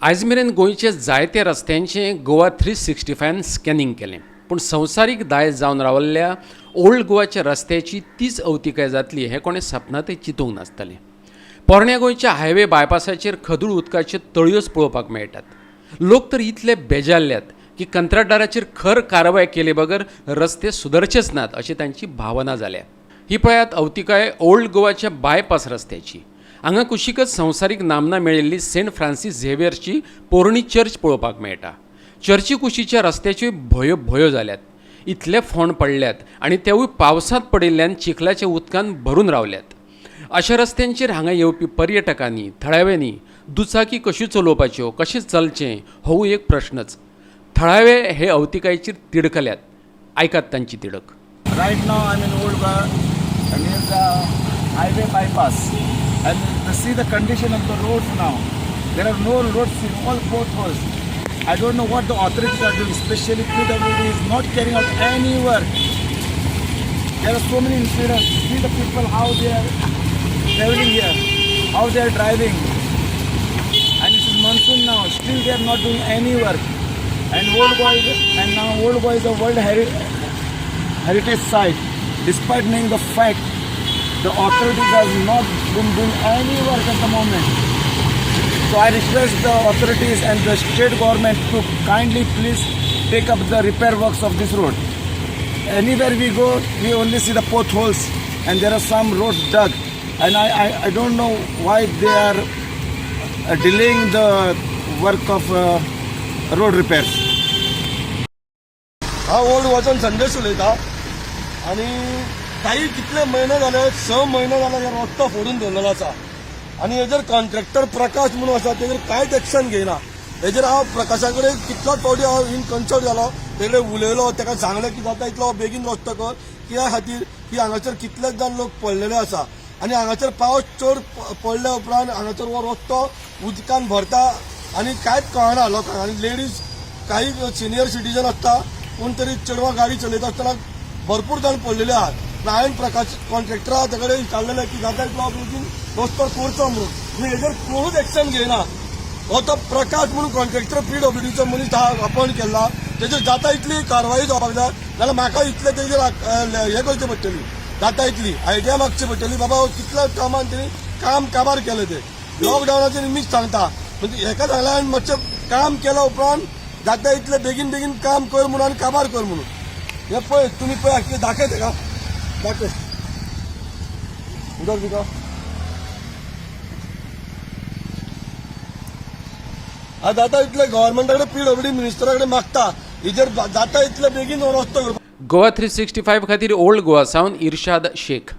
आयज मेरेन गोंयचे जायते रस्त्यांचें गोवा 365 स्कॅनिंग केलें, पूण संवसारीक दायज जावन रावल्ल्या ओल्ड गोवाच्या रस्त्याची तीच अवतिकाय जातली हें कोणें सपनांतय चिंतूंक नासतलें. पोरण्या गोंयच्या हायवे बायपासाचेर खदूळ उदकाच्यो तळयोच पळोवपाक मेळटात. लोक तर इतले बेजारल्यात की कंत्राटदाराचेर खर कारवाय केले बगर रस्ते सुदरचेच नात अशी तांची भावना जाल्या. ही पळयात अवतिकाय ओल्ड गोवाच्या बायपास रस्त्याची. हांगा कुशीकच संवसारीक नामना मेळिल्ली सेंट फ्रांसीस झेवियरची पोरणी चर्च पळोवपाक मेळटा. चर्ची कुशीच्या रस्त्याच्यो भोयो भोयो जाल्यात. इतले फोंड पडल्यात आनी तेवूय पावसांत पडिल्ल्यान चिखलाच्या उदकान भरून रावल्यात. अशा रस्त्यांचेर हांगा येवपी पर्यटकांनी, थळाव्यांनी दुचाकी कश्यो चलोवपाच्यो, कशें चलचें होवूय एक प्रश्नच. थळावे हे अवतिकायेचेर तिडकल्यात. आयकात तांची तिडक. Right now I'm in Old Goa, near the highway bypass, and to see the condition of the roads now. There are no roads in all potholes. I don't know what the authorities are doing, especially PWD is not carrying out any work. There are so many incidents. See the people, how they are traveling here, how they are driving. And it is monsoon now, still they are not doing any work. And Old Goa is, and now Old Goa is a World Heritage Site. Despite knowing the fact, the authorities have not been doing any work at the moment. So I request the authorities and the state government to kindly please take up the repair works of this road. Anywhere we go, we only see the potholes and there are some roads dug. And I don't know why they are delaying the work of road repairs. हांव old वचून संदेश उलयता आनी काही कितले म्हयने जाले, 6 म्हयने जाले हे रस्तो फोडून दवरलेलो आसा आनी हेजेर कॉन्ट्रॅक्टर प्रकाश म्हणून आसा, तेजेर कांयच एक्शन घेयना. हेजेर हांव प्रकाशा कडेन कितलोच फावटी हांव इन कन्सल्ट जालो, तेजे उलयलो, ताका सांगलें की जाता इतलो बेगीन रस्तो कर, कित्या खातीर की हांगासर कितलेच जाण लोक पडलेले आसा आनी हांगासर पावस चड पडल्या उपरांत हांगासर हो रस्तो उदकान भरता आनी कांयच कळना लोकांक. आनी लेडीज, काही सिनियर सिटीजन आसता, कोण तरी चेडवां गाडी चलयता आसतना भरपूर जाण पडलेले आहात. हांवें प्रकाश कॉन्ट्रॅक्टर आहा ताचे कडेन विचारलेलें की जाता इतलो बेगीन रस्तो करचो म्हणून, पूण हेजेर कोणूच एक्शन घेयना. हो तो प्रकाश म्हणून कॉन्ट्रॅक्टर पीडब्ल्यूडीचो मनीस हा अपॉयंट केल्ला, तेजेर जाता इतली कारवाई जावपाक जाय, नाल्यार म्हाका इतले तेजेर हें करचें पडटली, जाता इतली आयडिया मागची पडटली. बाबा, हो कितल्या कामान तेणी काम काबार केलें तें लॉकडावनाचें निमित्त सांगता. म्हणजे हेका सांगलें हांवें, मातशें काम केल्या उपरांत जाता इतले बेगीन बेगीन काम कर म्हणून आनी काबार कर म्हणून. हे पळय, तुमी पळय, कितें दाखय तेका, दाखय उदक तुका. आतां जाता इतले गव्हर्मेंटा कडेन, पीडब्ल्यूडी मिनिस्टरा कडेन मागता, हेजेर जाता इतले बेगीन हो रस्तो करपाक. गोवा 365 खातीर ओल्ड गोवा सावन इर्शाद शेख.